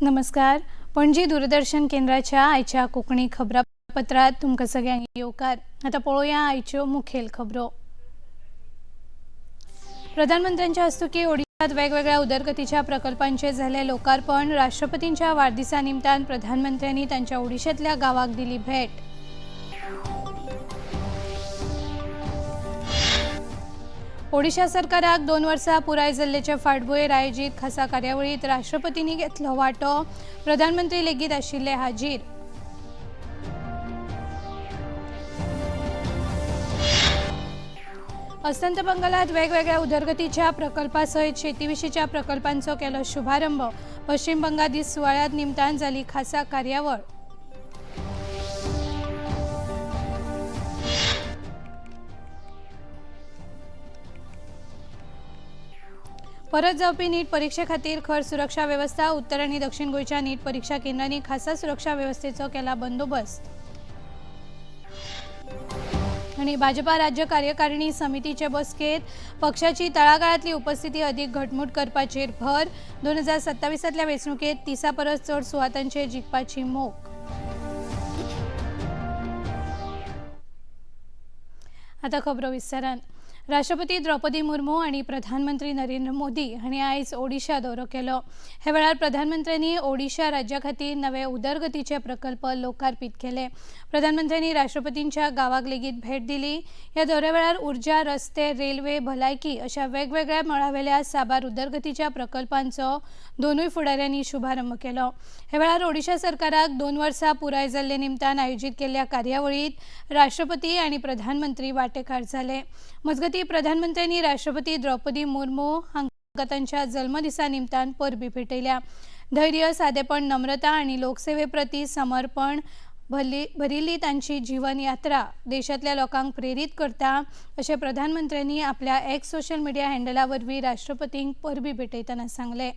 नमस्कार. पणजी दूरदर्शन केंद्राच्या आयच्या कोंकणी खबरापत्रांत तुमकां सगळ्यांक येवकार. आतां पळोवया आयच्यो मुखेल खबरो. प्रधानमंत्र्यांच्या हस्तुकीं ओडिशात वेगवेगळ्या उदरगतीच्या प्रकल्पांचे जाले लोकार्पण. राष्ट्रपतींच्या वाडदिसा निमतान प्रधानमंत्र्यांनी तांच्या ओडिशांतल्या गांवाक दिली भेट. ओडिशा सरकाराक 2 वर्सां पुराय जाल्ल्याचे फाटभुंयेर आयोजीत खासा कार्यावळीत राष्ट्रपतींनी घेतलो वांटो. प्रधानमंत्री लेगीत आशिल्ले हाजीर. अस्तंत बंगालात वेगवेगळ्या उदरगतीच्या प्रकल्पासयत शेतीविशींच्या प्रकल्पांचो केलो शुभारंभ. पश्चिम बंगाल दीस सुवाळ्यात निमतान जाली खासा कार्यावळ. परत जावपी नीट परीक्षे खातीर खर सुरक्षा वेवस्था. उत्तर आनी दक्षिण गोंयच्या नीट परीक्षा केंद्रांनी खासा सुरक्षा वेवस्थेचो केला बंदोबस्त. आनी भाजपा राज्य कार्यकारिणी समितीचे बसकेत पक्षाची तळागाळांतली उपस्थिती अधिक घटमूट करपाचेर भर. 2027तल्या वेंचणुकेत 30 परस चड सुवातांचेर जिखपाची मोख. आतां खबरो विस्तारान. राष्ट्रपती द्रौपदी मुर्मू आनी प्रधानमंत्री नरेंद्र मोदी हांणी आयज ओडिशा दौरो केलो. हे वेळार प्रधानमंत्र्यांनी ओडिशा राज्या खातीर नवे उदरगतीचे प्रकल्प लोकार्पीत केले. प्रधानमंत्र्यांनी राष्ट्रपतींच्या गांवाक लेगीत भेट दिली. ह्या दौऱ्या वेळार ऊर्जा, रस्ते, रेल्वे, भलायकी अशा वेगवेगळ्या मळावेल्या साबार उदरगतीच्या प्रकल्पांचो दोनूय फुडाऱ्यांनी शुभारंभ केलो. हे वेळार ओडिशा सरकाराक 2 वर्सां पुराय जाल्ले निमतान आयोजीत केल्ल्या कार्यावळीत राष्ट्रपती आनी प्रधानमंत्री वांटेकार जाले. मजगतीं प्रधानमंत्र्यांनी राष्ट्रपती द्रौपदी मुर्मू हांकां तांच्या जल्मदिसा निमतान परबी भेटयल्या. धैर्य, सादेपण, नम्रता आनी लोकसेवे प्रती समर्पण भरिल्ली तांची जीवन यात्रा देशांतल्या लोकांक प्रेरीत करता अशें प्रधानमंत्र्यांनी आपल्या एक्स सोशल मिडिया हँडला वरवीं राष्ट्रपतींक परबी भेटयतना सांगलें.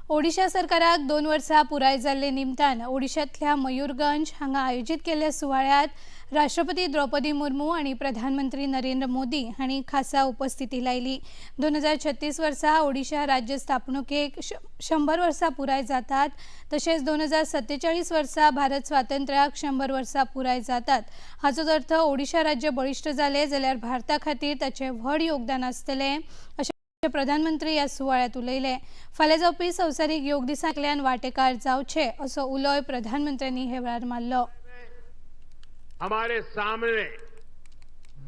ओडिशा सरकाराक 2 वर्सां पुराय जाल्ले निमतान ओडिशांतल्या मयूरगंज हांगा आयोजीत केल्ल्या सुवाळ्यांत राष्ट्रपती द्रौपदी मुर्मू आनी प्रधानमंत्री नरेंद्र मोदी हांणी खासा उपस्थिती लायली. 2036 वर्सा ओडिशा राज्य स्थापणुकेक 100 वर्सां पुराय जातात, तशेंच 2047 वर्सा भारत स्वातंत्र्याक 100 वर्सां पुराय जातात. हाचोच अर्थ ओडिशा राज्य बळिश्ट जालें जाल्यार भारता खातीर ताचें व्हड योगदान आसतलें अशें प्रधानमंत्री ह्या सुवाळ्यांत उलयले. फाल्यां जावपी संवसारीक योग दिसांतल्यान वांटेकार जावचे असो उलोय प्रधानमंत्र्यांनी हे वेळार मारलो. हमारे सामने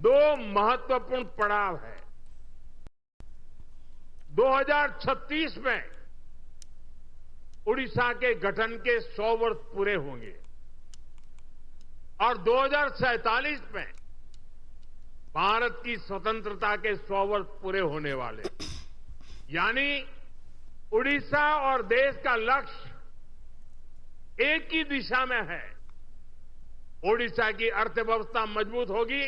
2 महत्वपूर्ण पड़ाव है। 2036 में उड़ीसा के गठन के 100 वर्ष पूरे होंगे और 2047 में भारत की स्वतंत्रता के 100 वर्ष पूरे होने वाले, यानी उड़ीसा और देश का लक्ष्य एक ही दिशा में है। ओडिशा की अर्थव्यवस्था मजबूत होगी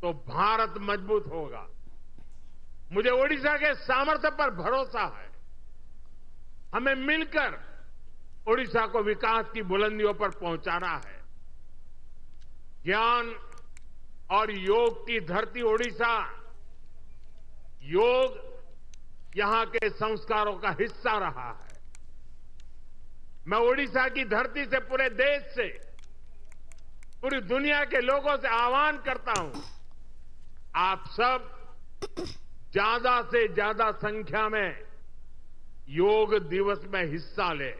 तो भारत मजबूत होगा। मुझे ओडिशा के सामर्थ्य पर भरोसा है। हमें मिलकर ओडिशा को विकास की बुलंदियों पर पहुंचाना है। ज्ञान और योग की धरती ओडिशा, योग यहां के संस्कारों का हिस्सा रहा है। मैं ओडिशा की धरती से पूरे देश से, पूरी दुनिया के लोगों से आह्वान करता हूं, आप सब ज्यादा से ज्यादा संख्या में योग दिवस में हिस्सा लें।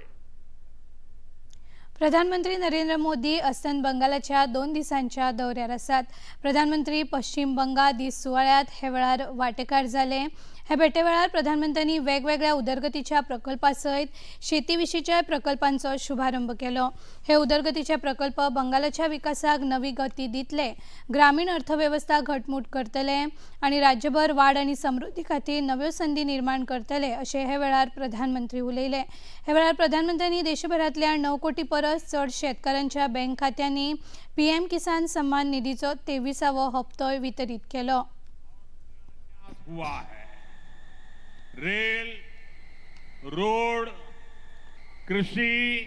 प्रधानमंत्री नरेंद्र मोदी अस्तंत बंगालाच्या 2 दिसांच्या दौऱ्यार आसात. प्रधानमंत्री पश्चिम बंगाल दीस सुवाळ्यांत हे वेळार वांटेकार जाले. हे भेटे वेळार प्रधानमंत्र्यांनी वेगवेगळ्या उदरगतीच्या प्रकल्पा सयत शेतीविशींच्या प्रकल्पांचो शुभारंभ केलो. हे उदरगतीचे प्रकल्प बंगालाच्या विकासाक नवी गती दितले, ग्रामीण अर्थवेवस्था घटमूट करतले आनी राज्यभर वाड आनी समृद्धी खातीर नव्यो संदी निर्माण करतले अशें हे वेळार प्रधानमंत्री उलयले. हे वेळार प्रधानमंत्र्यांनी देशभरांतल्या 9 कोटी परस चड शेतकारांच्या बँक खात्यांनी पीएम किसान सम्मान निधीचो 23वो हप्तोय वितरीत केलो. हुआ है रेल, रोड, कृषि,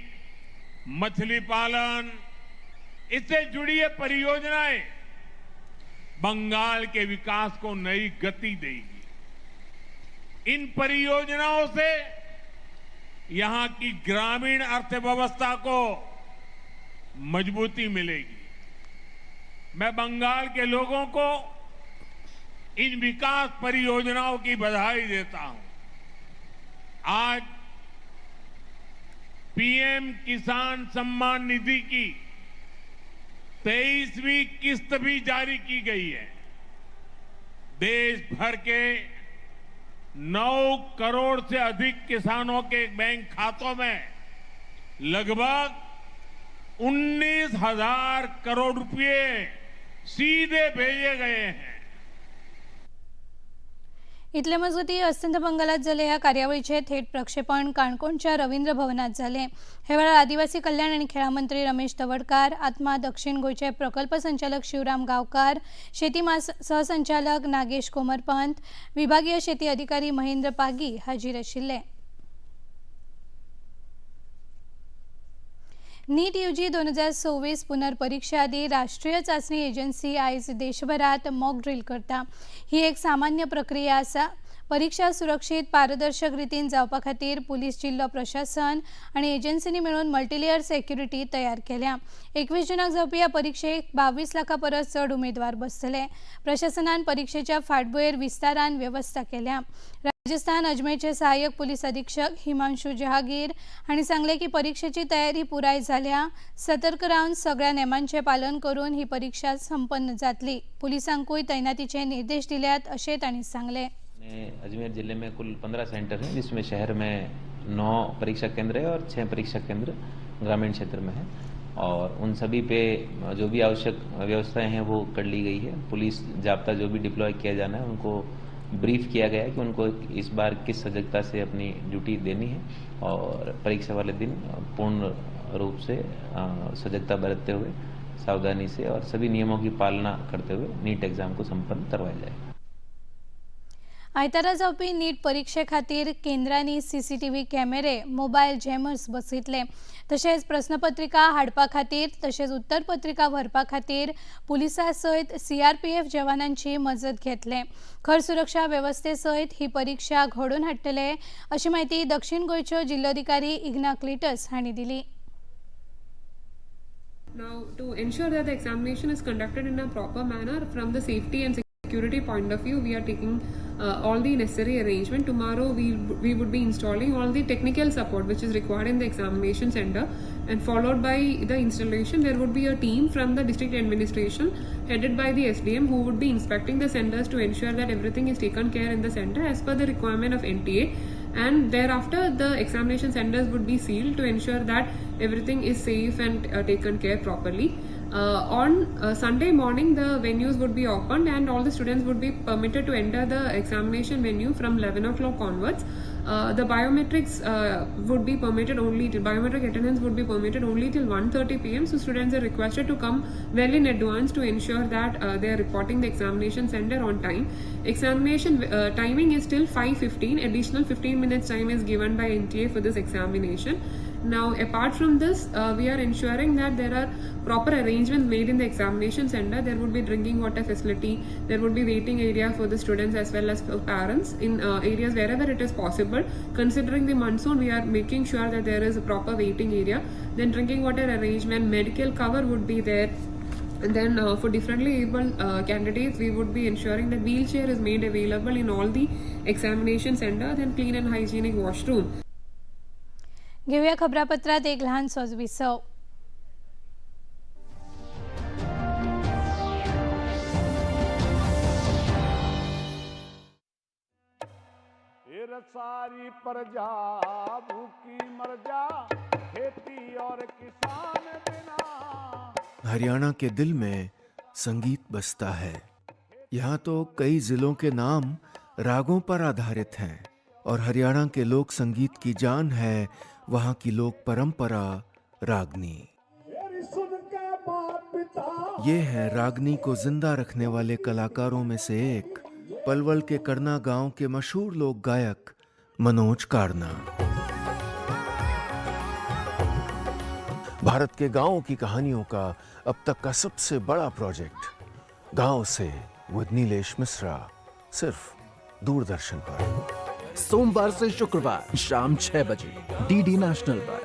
मछली पालन, इससे जुड़ी ये परियोजनाएं बंगाल के विकास को नई गति देगी। इन परियोजनाओं से यहां की ग्रामीण अर्थव्यवस्था को मजबूती मिलेगी। मैं बंगाल के लोगों को इन विकास परियोजनाओं की बधाई देता हूं। आज पीएम किसान सम्मान निधि की 23वीं किस्त भी जारी की गई है। देश भर के 9 करोड़ से अधिक किसानों के बैंक खातों में लगभग 19,000 करोड़ रुपए सीधे भेजे गए हैं। इतले मजगती अस्तंत बंगालात जाले ह्या कार्यावळीचे थेट प्रक्षेपण काणकोणच्या रवींद्र भवनात जाले। हे वेळार आदिवासी कल्याण आनी खेळां मंत्री रमेश तवडकार, आत्मा दक्षिण गोंयचे प्रकल्प संचालक शिवराम गांवकार, शेती सहसंचालक नागेश कोमरपंत, विभागीय शेती अधिकारी महेंद्र पागी हाजीर आशिल्ले। नीट यूजी 2026 पुनर्परीक्षा आदी राष्ट्रीय चाचणी एजन्सी आयज देशभरात मॉक ड्रिल करता। ही एक सामान्य प्रक्रिया आसा। परीक्षा सुरक्षित पारदर्शक रितीन जावपा खातीर पुलीस जिल्लो प्रशासन आनी एजन्सींनी मेळून मल्टीलेयर सेक्युरिटी तयार केल्या। 21 जुनाक जावपी ह्या परिक्षेक 22 लाखां परस चड उमेदवार बसतले। प्रशासनान परिक्षेच्या फाटभुंयेर विस्तारान वेवस्था केल्या। राजस्थान अजमेरचे सहाय्यक पोलीस अधीक्षक हिमांशु जहागीर हांणी सांगलें की परीक्षेची तयारी पुराय जाल्या। सतर्क रावन सगळ्या नेमांचें पालन करून ही परीक्षा संपन्न जातली। पुलिसांकूय तैनातीचे निर्देश दिल्यात अशें तांणी सांगलें। अजमेर जिले में कुल 15 सेंटर हैं, जिसमें शहर में 9 परीक्षा केंद्र है और 6 परीक्षा केंद्र ग्रामीण क्षेत्र में है और उन सभी पे जो भी आवश्यक व्यवस्थाएं हैं वो कर ली गई है। पुलिस जाब्ता जो भी डिप्लॉय किया जाना है उनको ब्रीफ किया गया है कि उनको इस बार किस सजगता से अपनी ड्यूटी देनी है और परीक्षा वाले दिन पूर्ण रूप से सजगता बरतते हुए, सावधानी से और सभी नियमों की पालना करते हुए नीट एग्जाम को संपन्न करवाया जाए। आयतारा जावपी नीट परिक्षे खातीर केंद्रांनी सीसीटीव्ही कॅमेरे, मोबायल जॅमर्स बसयतले। तशेंच प्रस्नपत्रिका हाडपा खातीर तशेंच उत्तरपत्रिका व्हरपा खातीर पुलिसां सयत सीआरपीएफ जवानांची मजत घेतले। खर सुरक्षा वेवस्थे सयत ही परीक्षा घडोवन हाडटले अशी म्हायती दक्षिण गोंयच्यो जिल्लोधिकारी इग्ना क्लिटस हांणी दिली। Now, to ensure that the examination is conducted in a proper manner from the safety and security point of view, we are taking all the necessary arrangement. Tomorrow we would be installing all the technical support which is required in the examination center, and followed by the installation there would be a team from the district administration headed by the SDM who would be inspecting the centers to ensure that everything is taken care in the center as per the requirement of NTA, and thereafter the examination centers would be sealed to ensure that everything is safe and taken care properly. On Sunday morning, the venues would be opened and all the students would be permitted to enter the examination venue from 11 o'clock onwards. The biometrics would be permitted only till, biometric attendance would be permitted only till 1:30 p.m. So students are requested to come well in advance to ensure that they are reporting the examination center on time. Examination timing is till 5:15. Additional 15 minutes time is given by NTA for this examination. Now, apart from this, we are ensuring that there are proper arrangements made in the examination center. There would be drinking water facility, there would be waiting area for the students as well as for parents in areas wherever it is possible. Considering the monsoon, we are making sure that there is a proper waiting area. Then drinking water arrangement, medical cover would be there. And then for differently able candidates, we would be ensuring that wheelchair is made available in all the examination center, then clean and hygienic washroom. घेऊया खबरापत्रात एक लहानसोच विसव. सारी प्रजा भूखी मर जा, खेती और किसान बिना। Haryana K दिल में संगीत बसता है। यहाँ तो कई जिलों के नाम रागों पर आधारित हैं और हरियाणा के लोक संगीत की जान है वहाँ की लोक परंपरा रागनी। ये है रागनी को जिंदा रखने वाले कलाकारों में से एक, पलवल के करना गांव के मशहूर लोक गायक मनोज कारना। भारत के गांवों की कहानियों का अब तक का सबसे बड़ा प्रोजेक्ट गांव से विद नीलेश मिश्रा, सिर्फ दूरदर्शन पर। सोमवार से शुक्रवार शाम 6 बजे डीडी नेशनल पर।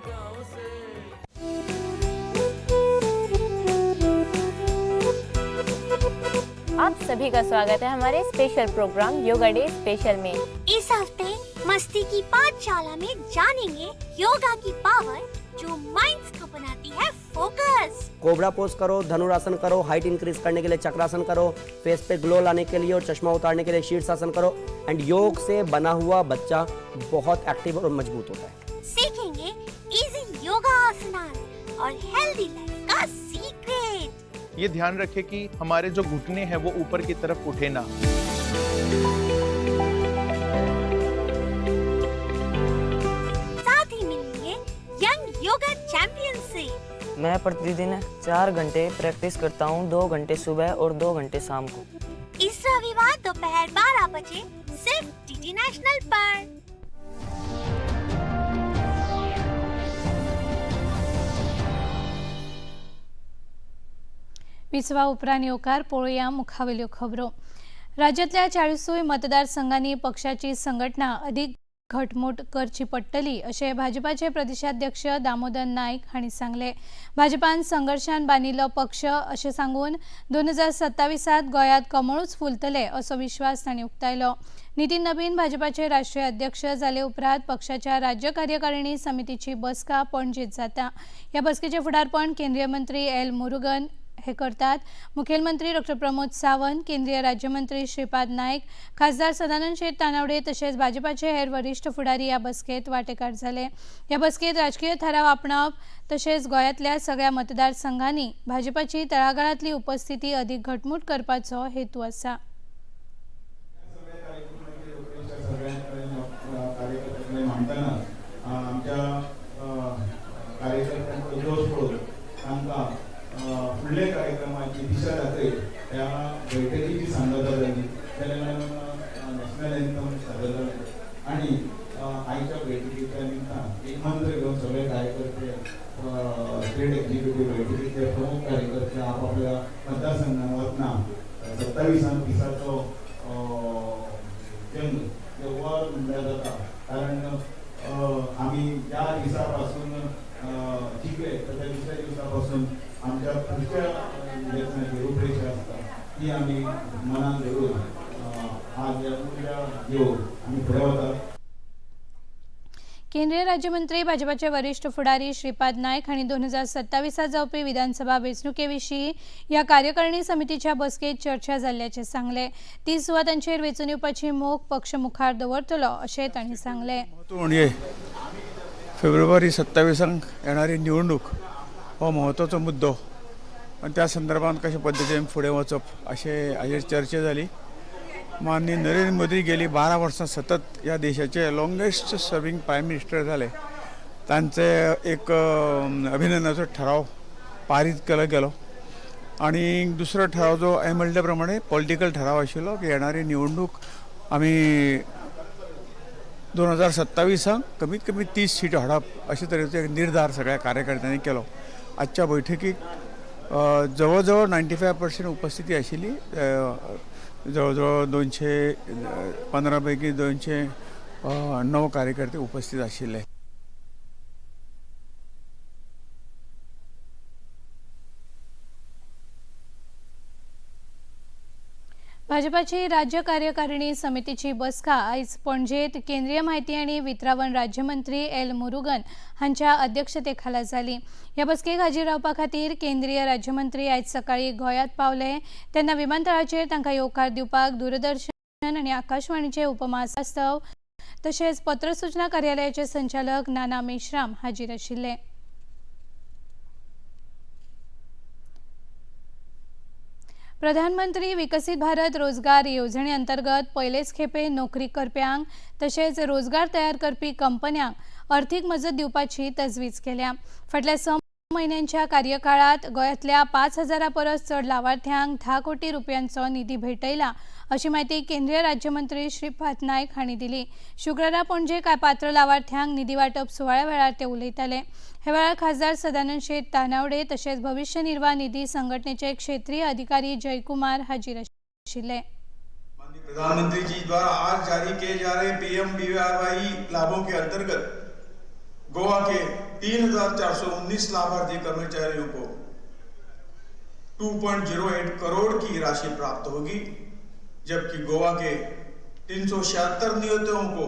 आप सभी का स्वागत है हमारे special program yoga day special में। इस हफ्ते मस्ती की पाठशाला में जानेंगे योगा की पावर जो माइंड्स को बनाती है फोकस। कोबरा पोज करो, धनुरासन करो, हाइट इंक्रीज करने के लिए चक्रासन करो, फेस पे ग्लो लाने के लिए और चश्मा उतारने के लिए शीर्षासन करो। एंड योग से बना हुआ बच्चा बहुत एक्टिव और मजबूत होता है। सीखेंगे इजी योगा आसनास और हेल्दी लाइफ का सीक्रेट। ये ध्यान रखें कि हमारे जो घुटने हैं वो ऊपर की तरफ उठे ना। साथ ही मिलेंगे यंग योगा चैंपियन से। मैं प्रतिदिन 4 घंटे प्रैक्टिस करता हूँ, 2 घंटे सुबह और 2 घंटे शाम को। इस रविवार दोपहर 12 बजे सिर्फ डीडी नेशनल पर। विसवा उपरांत येवकार पळोवया मुखावेल्यो खबरो। राज्यांतल्या 40 मतदारसंघांनी पक्षाची संघटना अधिक घटमूट करची पडटली अशें भाजपाचे प्रदेशाध्यक्ष दामोदर नायक हांणी सांगलें। भाजपान संघर्शान बांदिल्लो पक्ष अशें सांगून 2027 गोंयांत कमळूच फुलतले असो विश्वास तांणी उक्तायलो। नितीन नबीन भाजपाचे राष्ट्रीय अध्यक्ष जाले उपरांत पक्षाच्या राज्य कार्यकारिणी समितीची बसका पणजेत जाता। ह्या बसकेचें फुडारपण केंद्रीय मंत्री एल मुरुगन हे करतात। मुखेलमंत्री डॉक्टर प्रमोद सावंत, केंद्रीय राज्यमंत्री श्रीपाद नायक, खासदार सदानंद शेट तानावडे तशेंच भाजपाचे हेर वरिष्ठ फुडारी ह्या बसकेत वांटेकार जाले। ह्या बसकेत राजकीय थाराव आपणावप तशेंच गोंयांतल्या सगळ्या मतदारसंघांनी भाजपाची तळागाळांतली उपस्थिती अधिक घटमूट करपाचो हेतू आसा। फुडल्या कार्यक्रमाची दिशा दाखयत त्या बैठकीची सांगता जाली जाल्यार नॅशनल एन्थम सादर जालें आनी आयच्या बैठकीच्या निमतान एक मंत्र घेवन सगळे कार्यकर्ते स्टेट एक्झिक्युटीव बैठकीतले प्रमुख कार्यकर्ते आपापल्या मतदारसंघात वतना 27 दिसाचो जंग वॉर म्हणल्यार जाता, कारण आमी ज्या दिसा पासून जिखले त्या दुसऱ्या दिवसा पासून आमच्या पुढच्या इलेक्शनाची रूपरेषा आसता ती आमी मनान धरून आज ह्या उर्जा घेवन आमी फुडें वतात। केंद्रीय राज्यमंत्री भाजपाचे वरिष्ठ फुडारी श्रीपाद नायक हांणी 2027 जावपी विधानसभा वेंचणुके विशीं ह्या कार्यकारिणी समितीच्या बसकेत चर्चा जाल्ल्याचें सांगलें। 30 सुवातांचेर वेंचून येवपाची मोख पक्ष मुखार दवरतलो अशें तांणी सांगलें। म्हणजे फेब्रुवारी 27 येणारी निवडणूक हो म्हत्वाचो मुद्दो आनी त्या संदर्भात कशे पद्दतीन फुडें वचप अशें हाजेर चर्चा जाली। माननीय नरेंद्र मोदी गेली 12 वर्सां सतत ह्या देशाचे लॉंगेस्ट सर्विंग प्रायम मिनिस्टर जाले, तांचे एक अभिनंदनाचो ठराव पारीत केलो गेलो आनी दुसरो ठराव जो हांवें म्हणल्या प्रमाणे पॉलिटिकल ठराव आशिल्लो की येणारी निवडणूक आमी 2027 कमीत कमी 30 सीट हाडप अशे तरेचो एक निर्धार सगळ्या कार्यकर्त्यांनी केलो। आजच्या बैठकीक जवळ जवळ 95% उपस्थिती आशिल्ली, जवळ जवळ 215 पैकी 209 कार्यकर्ते उपस्थित आशिल्ले। भाजपाची राज्य कार्यकारिणी समितीची बसका आयज पणजेत केंद्रीय माहिती आनी वितरावण राज्यमंत्री एल मुरुगन हांच्या अध्यक्षतेखाला जाली। ह्या बसकेक हाजीर रावपा खातीर केंद्रीय राज्यमंत्री आयज सकाळी गोंयांत पावले तेन्ना विमानतळाचेर तांकां येवकार दिवपाक दूरदर्शन आनी आकाशवाणीचे उपमहास्ताव तशेंच पत्रसूचना कार्यालयाचे संचालक नाना मेश्राम हाजीर आशिल्ले। प्रधानमंत्री विकसित भारत रोजगार येवजणे अंतर्गत पयलेच खेपे नोकरी करप्यांक तशेंच रोजगार तयार करपी कंपन्यांक अर्थीक मजत दिवपाची तजवीज केल्या। फाटल्या 6 म्हयन्यांच्या कार्यकाळात गोंयांतल्या 5000 परस चड लावार्थ्यांक 10 कोटी रुपयांचो निधी भेटयला अशी माहिती केंद्रीय राज्यमंत्री श्रीपाद नायक हांणी दिली। शुक्रारा पणजे कांय पात्र लावार्थ्यांक निधी वांटप सुवाळ्या वेळार ते उलयताले। हे वेळार खासदार सदानंद शेट तानावडे तशेंच भविष्य निर्वाह निधी संघटनेचे क्षेत्रीय अधिकारी जयकुमार हाजीर आशिल्ले। प्रधानमंत्री जी द्वारा आज जारी किए जा रहे पीएमबीआरवाई लाभों के अंतर्गत गोवा के 3,419 लाभार्थी कर्मचारियों को 2.08 करोड़ की राशि प्राप्त होगी, जबकि गोवा के 376 नियोक्ताओं को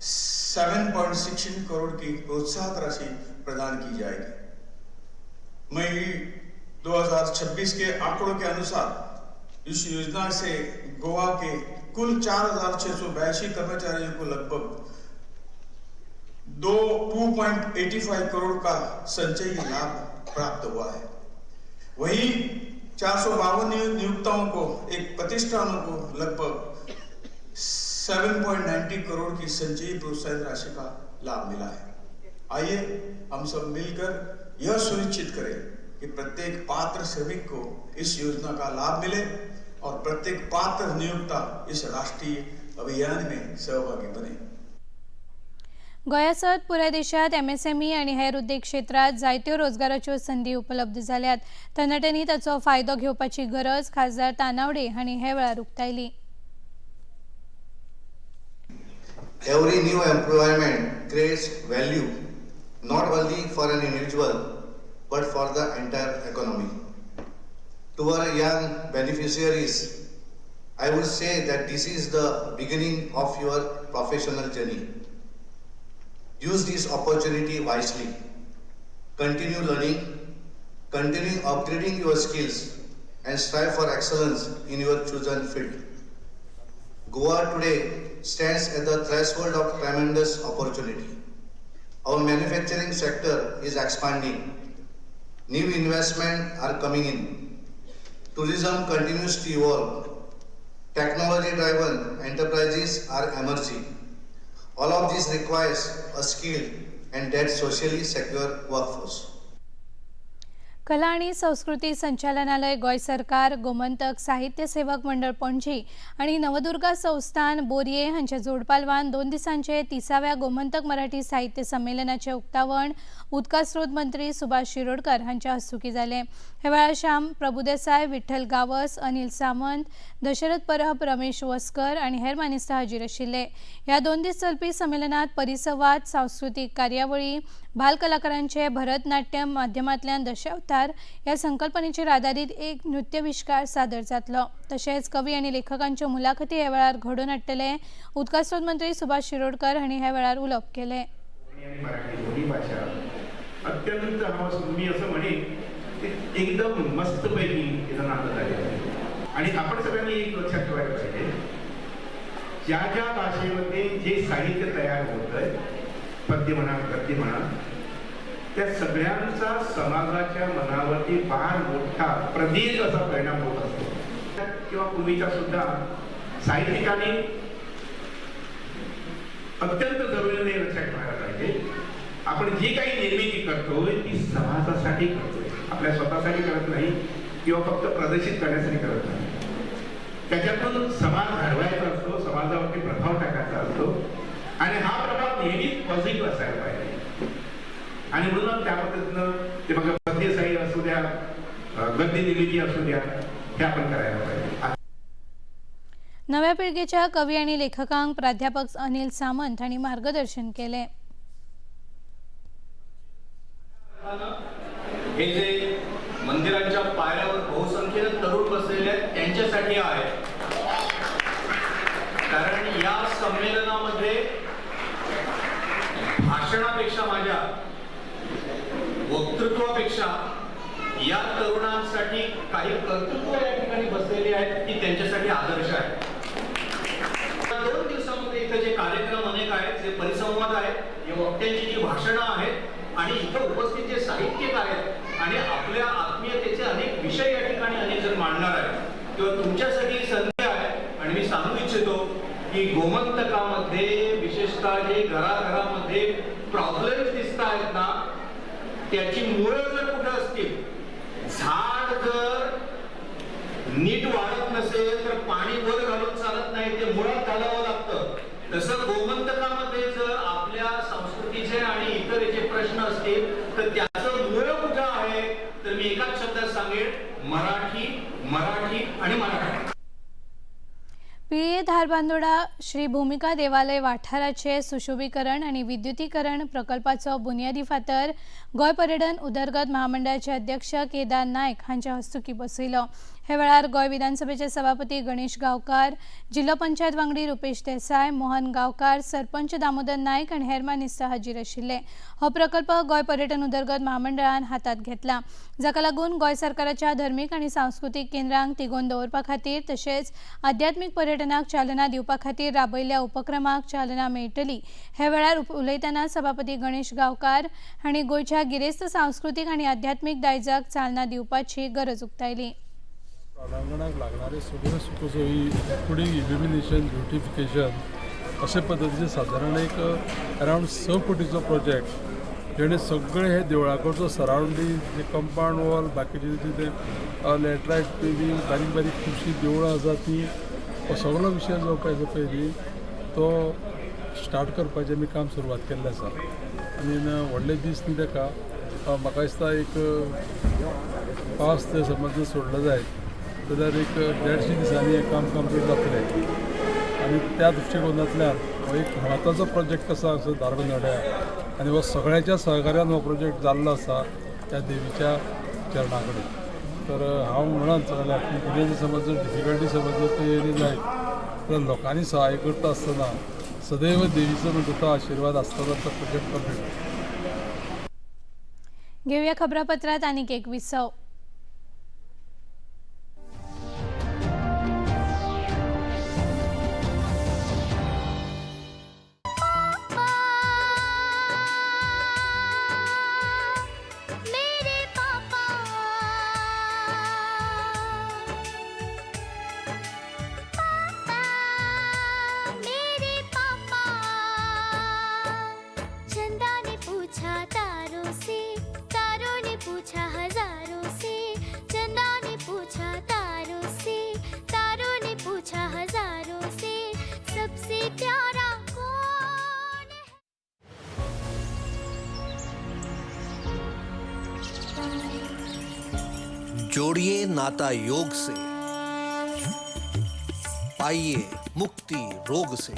7.16 करोड़ की प्रोत्साहक राशि प्रदान की जाएगी। मई 2026 के आंकड़ों के अनुसार इस योजना से गोवा के कुल 4,682 कर्मचारियों को लगभग 2.85 करोड़ का संचयी लाभ प्राप्त हुआ है। वहीं 452 नियोक्ताओं को एक प्रतिष्ठानों को लगभग 7.90 करोड़ की संचयी प्रोत्साहन राशि का लाभ मिला है। आइए हम सब मिलकर यह सुनिश्चित करें कि प्रत्येक पात्र श्रमिक को इस योजना का लाभ मिले और प्रत्येक पात्र नियोक्ता इस राष्ट्रीय अभियान में सहभागी बने। गोंया सयत पुराय देशात एमएसएमई आनी हेर उद्देग क्षेत्रात जायत्यो रोजगाराच्यो संदी उपलब्ध जाल्यात। तरणाट्यांनी ताचो फायदो घेवपाची गरज खासदार तानावडे हांणी हे वेळार उक्तायली। Every new employment creates value not only for an individual but for the entire economy. To our young beneficiaries, I would say that this is the beginning of your professional journey. Use this opportunity wisely. Continue learning, continue upgrading your skills, and strive for excellence in your chosen field. Goa today stands at the threshold of tremendous opportunity. Our manufacturing sector is expanding. New investments are coming in. Tourism continues to evolve. Technology-driven enterprises are emerging. All of this requires a skilled and that socially secure workforce. कला आणि संस्कृती संचालनालय गोंय सरकार गोमंतक साहित्य सेवक मंडळ पणजी आणि नवदुर्गा संस्थान बोरये हांच्या जोडपालवान 2 दिसांचे 30व्या गोमंतक मराठी साहित्य संमेलनाचे उक्तावण उदका स्रोत मंत्री सुभाष शिरोडकर हांच्या हस्तुकी जालें। हे वेळार श्याम प्रभुदेसाय, विठ्ठल गावस, अनिल सामंत, दशरथ परब, रमेश वस्कर आणि हेर मानेस्त हाजीर आशिल्ले। ह्या 2 दीस चलपी संमेलनात परिसंवाद, सांस्कृतीक कार्यावळी, बाल कलाकारांचे भरतनाट्यम माध्यमांतल्यान दशावतार ह्या संकल्पनेचेर आदारीत एक नृत्यविष्कार सादर जातलो। तशेंच कवी आनी लेखकांच्यो मुलाखती ह्या वेळार घडोवन हाडटले। उदका स्रोत मंत्री सुभाष शिरोडकर हांणी ह्या वेळार उलोवप केलें। दोन्ही भाषा अत्यंत मी असं म्हणेन एकदम मस्तपैकी याचा नातं झालेलं आहे। आणि आपण सगळ्यांनी एक लक्षात ठेवायला पाहिजे, ज्या ज्या भाषेमध्ये जे साहित्य तयार होत आहे, पद्य म्हणा गद्य म्हणा, त्या सगळ्यांचा समाजाच्या मनावरती फार मोठा प्रदीर्घ असा परिणाम होत असतो। किंवा पूर्वीच्या सुद्धा साहित्यिकांनी अत्यंत जरुरीने लक्षात ठेवायला पाहिजे, आपण जी काही निर्मिती करतोय ती समाजासाठी करतोय, आपल्या स्वतःसाठी करत नाही किंवा फक्त प्रदर्शित करण्यासाठी करत नाही। त्याच्यातून समाज घडवायचा असतो, समाजावरती प्रभाव टाकायचा असतो आणि हा प्रभाव नेहमीच पॉझिटिव्ह असायला पाहिजे। आणि म्हणून त्या पद्धतीनं ते मग पद्य साहित्य असू द्या, गद्य निर्मिती असू द्या, हे आपण करायला पाहिजे। नव्या पिळगेच्या कवी आणि लेखकांक प्राध्यापक अनिल सामंत हांणी मार्गदर्शन केले। हे जे मंदिरांच्या पायऱ्यावर बहुसंख्येने तरुण बसलेले आहेत त्यांच्यासाठी आहे, कारण या संमेलनामध्ये भाषणापेक्षा, माझ्या वक्तृत्वापेक्षा या तरुणांसाठी काही कर्तृत्व या ठिकाणी बसलेली आहेत ती त्यांच्यासाठी आदर्श आहे। 2 दिवसामध्ये इथे जे कार्यक्रम अनेक आहेत, जे परिसंवाद आहेत, या वक्त्यांची जी भाषणं आहेत आणि इथं उपस्थित जे साहित्यिक आहेत आणि आपल्या आत्मीयतेचे अनेक विषय या ठिकाणी अनेक जण मांडणार आहेत किंवा तुमच्यासाठी संधी आहे। आणि मी सांगू इच्छितो की गोमंतकामध्ये विशेषतः जे घराघरामध्ये प्रॉब्लेम्स दिसत आहेत ना, त्याची मुळं जर कुठं असतील, झाड जर नीट वाढत नसेल तर पाणी वर घालून चालत नाही, ते मुळात घालावं लागतं। तसं गोमंतकामध्ये जर आपल्या संस्कृतीचे आणि इतर जे प्रश्न असतील तर त्याचं मूळ कुठं आहे, तर मी एकाच शब्दात सांगेन, मराठी, मराठी आणि मराठी। पिळी धारबांदोडा श्री भूमिका देवालय वाठाराचे सुशोभीकरण आनी विद्युतीकरण प्रकल्पाचो बुन्यादी फातर गोंय पर्यटन उदरगत महामंडळाचे अध्यक्ष केदार नायक हांच्या हस्तुकीं बसयलो. हे वेळार गोंय विधानसभेचे सभापती गणेश गांवकार, जिल्लो पंचायत वांगडी रुपेश देसाय, मोहन गांवकार, सरपंच दामोदर नायक आनी हेर मानेस्त हाजीर आशिल्ले. हो प्रकल्प गोंय पर्यटन उदरगत महामंडळान हातांत घेतला, जाका लागून गोंय सरकाराच्या धर्मीक आनी सांस्कृतीक केंद्रांक तिगोवन दवरपा खातीर तशेंच आध्यात्मीक पर्यटनाक चालना दिवपा खातीर राबयल्ल्या उपक्रमाक चालना मेळटली. हे वेळार उलयतना सभापती गणेश गांवकार हांणी गोंयच्या गिरेस्त सांस्कृतीक आनी आध्यात्मीक दायजाक चालना दिवपाची गरज उक्तायली. प्रांगणाक लागणारे सगळ्यो सुखसोयी इन्क्लुडींग इल्युमिनेशन, ब्युटिफिकेशन अशे पद्दतीचे सादारण एक अरावंड 6 कोटीचो प्रोजेक्ट जेणे सगळे हे देवळाकडचो सरावंडींग जे कंपावंड वॉल, बाकीचे जे लॅटरायट पेविंग, बारीक बारीक खुबशीं देवळां आसा ती हो सगळो विशय जो पळय पयलीं तो स्टार्ट करपाचें आमी काम सुरवात केल्लें आसा. आनी व्हडले दीस न्ही ताका, म्हाका दिसता एक 5 ते समज सोडलो जायत जाल्यार एक 150 दिसांनी हें काम कंप्लीट जातलें. आनी त्या दृश्टिकोनांतल्यान हो एक म्हत्वाचो प्रोजेक्ट आसा असो धारबांदोड्या आनी हो सगळ्यांच्या सहकार्यान हो प्रोजेक्ट जाल्लो आसा त्या देवीच्या चरणा कडेन. तर हांव म्हणत सगळ्यांक की कितें समज डिफिकल्टी समज जर येयली जायत जाल्यार लोकांनी सहाय करता आसतना सदैव देवीचो म्हणटा तो आशिर्वाद आसतना तो प्रोजेक्ट कंप्लीट. घेवया खबरापत्रात आनीक एक विसव. जोड़िए नाता योग से, पाइए मुक्ति रोग से।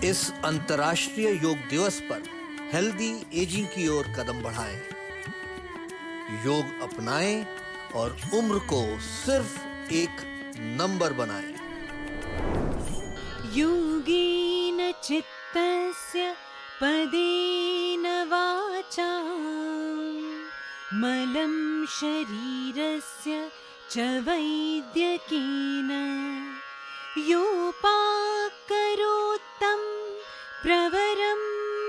इस अंतर्राष्ट्रीय योग दिवस पर हेल्दी एजिंग की ओर कदम बढ़ाएं, योग अपनाएं और उम्र को सिर्फ एक नंबर बनाएं। योगेन चित्तस्य पदेन वाचा मलं शरीरस्य च वैद्यकेन योपाकरोत्तं प्रवरं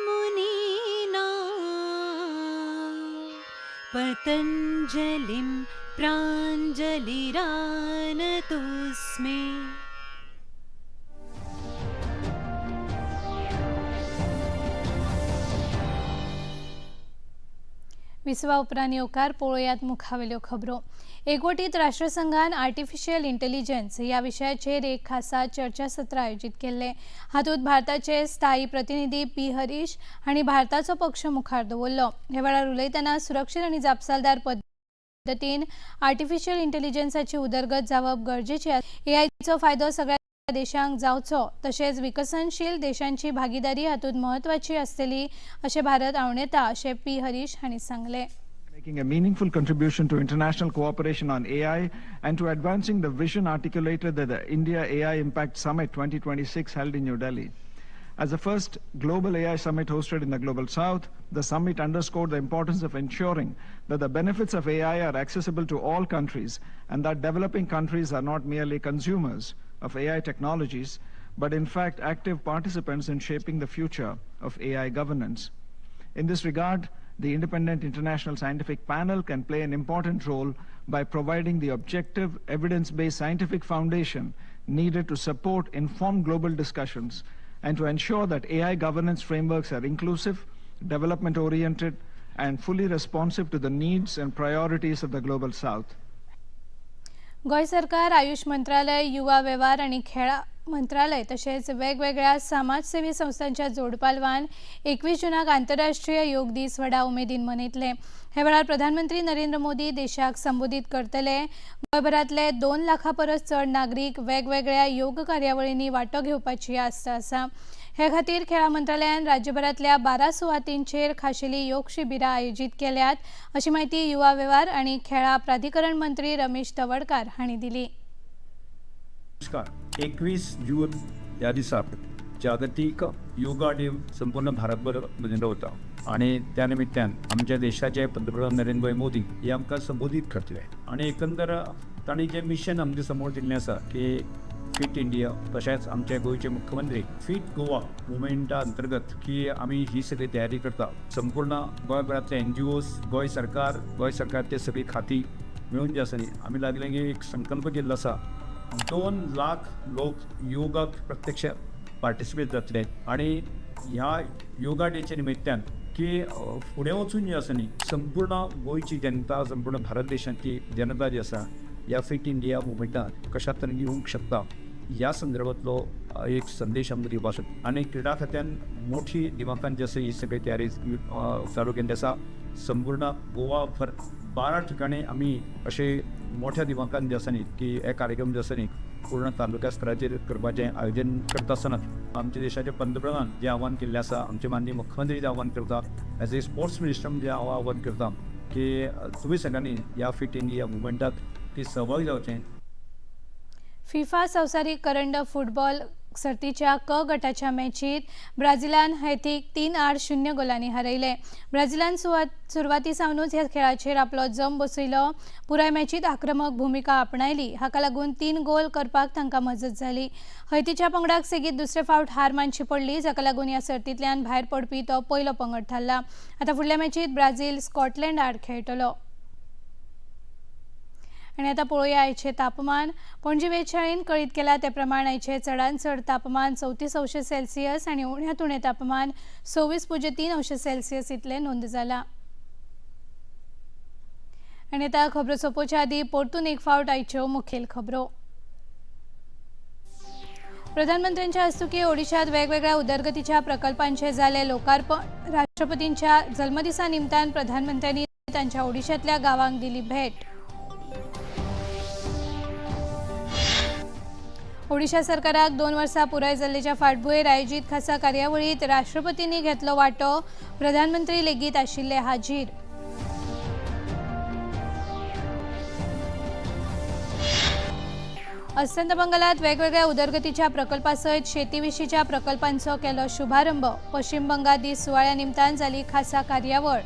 मुनीना पतञ्जलिं प्राञ्जलिरानतोऽस्मि। विसवा उपरांत येवकार पळोवयात मुखावेल्यो खबरो. एकवटीत राष्ट्रसंघान आर्टिफिशियल इंटेलिजन्स ह्या विशयाचेर एक खासा चर्चासत्र आयोजीत केल्लें. हातूंत भारताचे स्थायी प्रतिनिधी पी हरीश हांणी भारताचो पक्ष मुखार दवरलो. हे वेळार उलयतना सुरक्षीत आनी जापसालदार पद्दतीन आर्टिफिशियल इंटेलिजन्साची उदरगत जावप गरजेची. एआयचो फायदो सगळ्या देशांक जावचो तशेंच विकसनशील देशांची भागीदारी हातूंत म्हत्वाची आसतली अशें भारत आव्हानेता अशें पी हरीश हांणी सांगलें. Making a meaningful contribution to international cooperation on AI and to advancing the vision articulated at the India AI Impact Summit 2026 held in New Delhi. As the first global AI summit hosted in the Global South, the summit underscored the importance of ensuring that the benefits of AI are accessible to all countries and that developing countries are not merely consumers of AI technologies, but in fact active participants in shaping the future of AI governance. In this regard, the Independent International Scientific Panel can play an important role by providing the objective, evidence-based scientific foundation needed to support informed global discussions and to ensure that AI governance frameworks are inclusive, development-oriented, and fully responsive to the needs and priorities of the Global South. Goa सरकार, आयुष मंत्रालय, युवा वेव्हार आनी खेळा मंत्रालय तशेंच वेगवेगळ्या समाजसेवी संस्थांच्या जोडपालवान 21 जूनाक आंतरराष्ट्रीय योग दीस व्हडा उमेदीन मनयतले. हे वेळार प्रधानमंत्री नरेंद्र मोदी देशाक संबोधीत करतले. गोंयभरांतले 2 लाखां परस चड नागरीक वेगवेगळ्या योग कार्यावळींनी वांटो घेवपाची आस्त आसा. हे खातीर खेळां मंत्रालयान राज्यभरांतल्या 12 सुवातींचेर खाशेली योग शिबिरां आयोजीत केल्यात, अशी म्हायती युवा वेव्हार आनी खेळां प्राधिकरण मंत्री रमेश तवडकार हांणी दिली. नमस्कार. 21 जून या दिसा जागतिक योगा डे संपूर्ण भारतभर मनयलो वता आणि त्या निमित्तान आमच्या देशाचे पंतप्रधान नरेंद्र मोदी हे आमकां संबोधीत करतले आणि एकंदर तांणी जे मिशन आमच्या समोर दिल्लें आसा की फिट इंडिया, तशेंच आमचे गोंयचे मुख्यमंत्री फिट गोवा मुवमेंटा अंतर्गत की आमी ही सगळी तयारी करता. संपूर्ण गोंयभरांतले NGOs, Goa सरकार, गोंय सरकारचे सगळी खाती मेळून जे आसा न्ही आमी लागले की एक संकल्प केल्लो आसा, 2 लाख लोक योगाक प्रत्यक्ष पार्टिसिपेट जातले आणि ह्या योगा डेच्या निमित्तान की फुडें वचून जे आसा न्ही संपूर्ण गोंयची जनता, संपूर्ण भारत देशांतली जनता जी आसा ह्या फिट इंडिया मुवमेंटात कशा तरेन येवंक शकता ह्या संदर्भातलो एक संदेश आमकां दिवपाक शकता. आनी क्रिडा खात्यान मोठी दिमाखान जी आसा ही सगळी तयारी चालू केल्ली आसा. संपूर्ण गोवा भर 12 ठिकाणी आमी अशे मोठ्या दिमाखान जे आसा न्ही की हे कार्यक्रम जे आसा न्ही पूर्ण तालुक्या स्तराचेर करपाचें आयोजन करता आसतना आमच्या देशाचे पंतप्रधान जे आव्हान केल्लें आसा, आमचे माननीय मुख्यमंत्री जे आव्हान करता, एज ए स्पोर्ट्स मिनिस्टर जे हांव आव्हान करता की तुमी सगळ्यांनी ह्या फिट इंडिया मुवमेंटाक ती सहभागी जावचें. फिफा संवसारीक करंड फुटबॉल सर्तीच्या क गटाच्या मॅचीत ब्राझिलान हैतीक 3-0 गोलांनी हारयले. ब्राझिलान सुरवाती सावनूच ह्या खेळाचेर आपलो जम बसयलो. पुराय मॅचीत आक्रमक भुमिका आपणायली. हाका लागून 3 गोल करपाक तांकां मजत जाली. हैतीच्या पंगडाक सेगीत दुसरे फावट हार मानची पडली, जाका लागून ह्या सर्तींतल्यान भायर पडपी तो पयलो पंगड थारला. आतां फुडल्या मॅचीत ब्राझील स्कॉटलँड आड खेळटलो. आनी आतां पळोवया आयचें तापमान. पणजी वेधशाळेन कळीत केला ते प्रमाण आयचें चडांत चड तापमान 34 अंश सेल्सियस आनी उण्यांत उणें तापमान 26.3 अंश सेल्सियस इतलें नोंद जालां. आनी आतां खबरो सोंपोवच्या आदीं परतून एक फावट आयच्यो मुखेल खबरो. प्रधानमंत्र्यांच्या हस्तुकीं ओडिशात वेगवेगळ्या उदरगतीच्या प्रकल्पांचें जालें लोकार्पण. राष्ट्रपतींच्या जल्मदिसा निमतान प्रधानमंत्र्यांनी तांच्या ओडिशांतल्या गांवांक दिली भेट. ओडिशा सरकाराक 2 वर्सां पुराय जाल्ल्याच्या फाटभुंयेर आयोजीत खासा कार्यावळींत राष्ट्रपतींनी घेतलो वांटो. प्रधानमंत्री लेगीत आशिल्ले हाजीर. अस्तंत बंगालात वेगवेगळ्या उदरगतीच्या प्रकल्पासयत शेतीविशींच्या प्रकल्पांचो केलो शुभारंभ. पश्चिम बंगाल दीस सुवाळ्या निमतान जाली खासा कार्यावळ.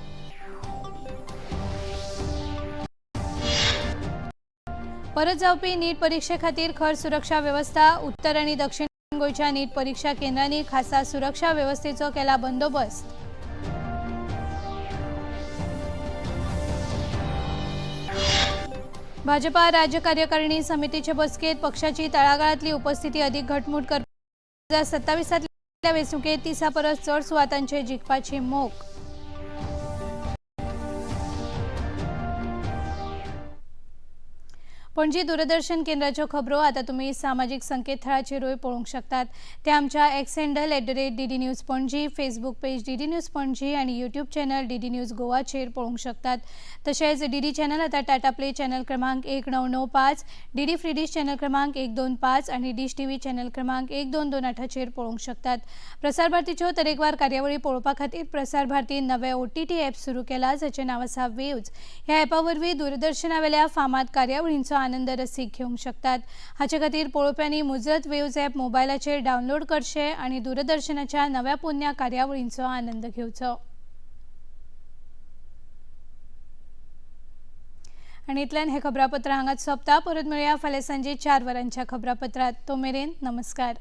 परत जावपी नीट परीक्षे खातीर खर सुरक्षा वेवस्था. उत्तर आनी दक्षिण गोंयच्या नीट परीक्षा केंद्रांनी खासा सुरक्षा वेवस्थेचो केला बंदोबस्त. भाजपा राज्य कार्यकारिणी समितीचे बसकेत पक्षाची तळागाळातली उपस्थिती अधिक घटमूट करपाक 2027 वेंचणुकेत 30 परस चड सुवातांचेर जिखपाची मोख. पणजी दूरदर्शन केंद्राच्यो खबरो आतां तुमी सामाजीक संकेतथळाचेरूय पळोवंक शकतात. ते आमच्या X handle @DD News Panaji, Facebook page DD News Panaji आनी यूट्यूब चॅनल DD news गोवाचेर पळोवंक शकतात. तशेंच DD channel आतां टाटा प्ले चॅनल क्रमांक 1995, DD free dish channel क्रमांक 125 आनी डिश टीव्ही चॅनल क्रमांक 1228चेर पळोवंक शकतात. प्रसार भारतीच्यो तरेकवार कार्यावळी पळोवपा खातीर प्रसार भारतीन नवे OTT app सुरू केला, जाचें नांव आसा वेव्ज. ह्या ॲपा वरवीं दूरदर्शनावेल्या फामाद कार्यावळींचो आनंद रसीक घेवंक शकतात. हाचे खातीर पळोवप्यांनी मुजरत वेव्ज ॲप मोबायलाचेर डावनलोड करचें आनी दूरदर्शनाच्या नव्या पोन्न्या कार्यावळींचो आनंद घेवचो. आनी इतल्यान हें खबरापत्र हांगाच सोंपता. परत मेळया फाल्यां सांजे 4 वरांच्या खबरापत्रांत. तो मेरेन नमस्कार.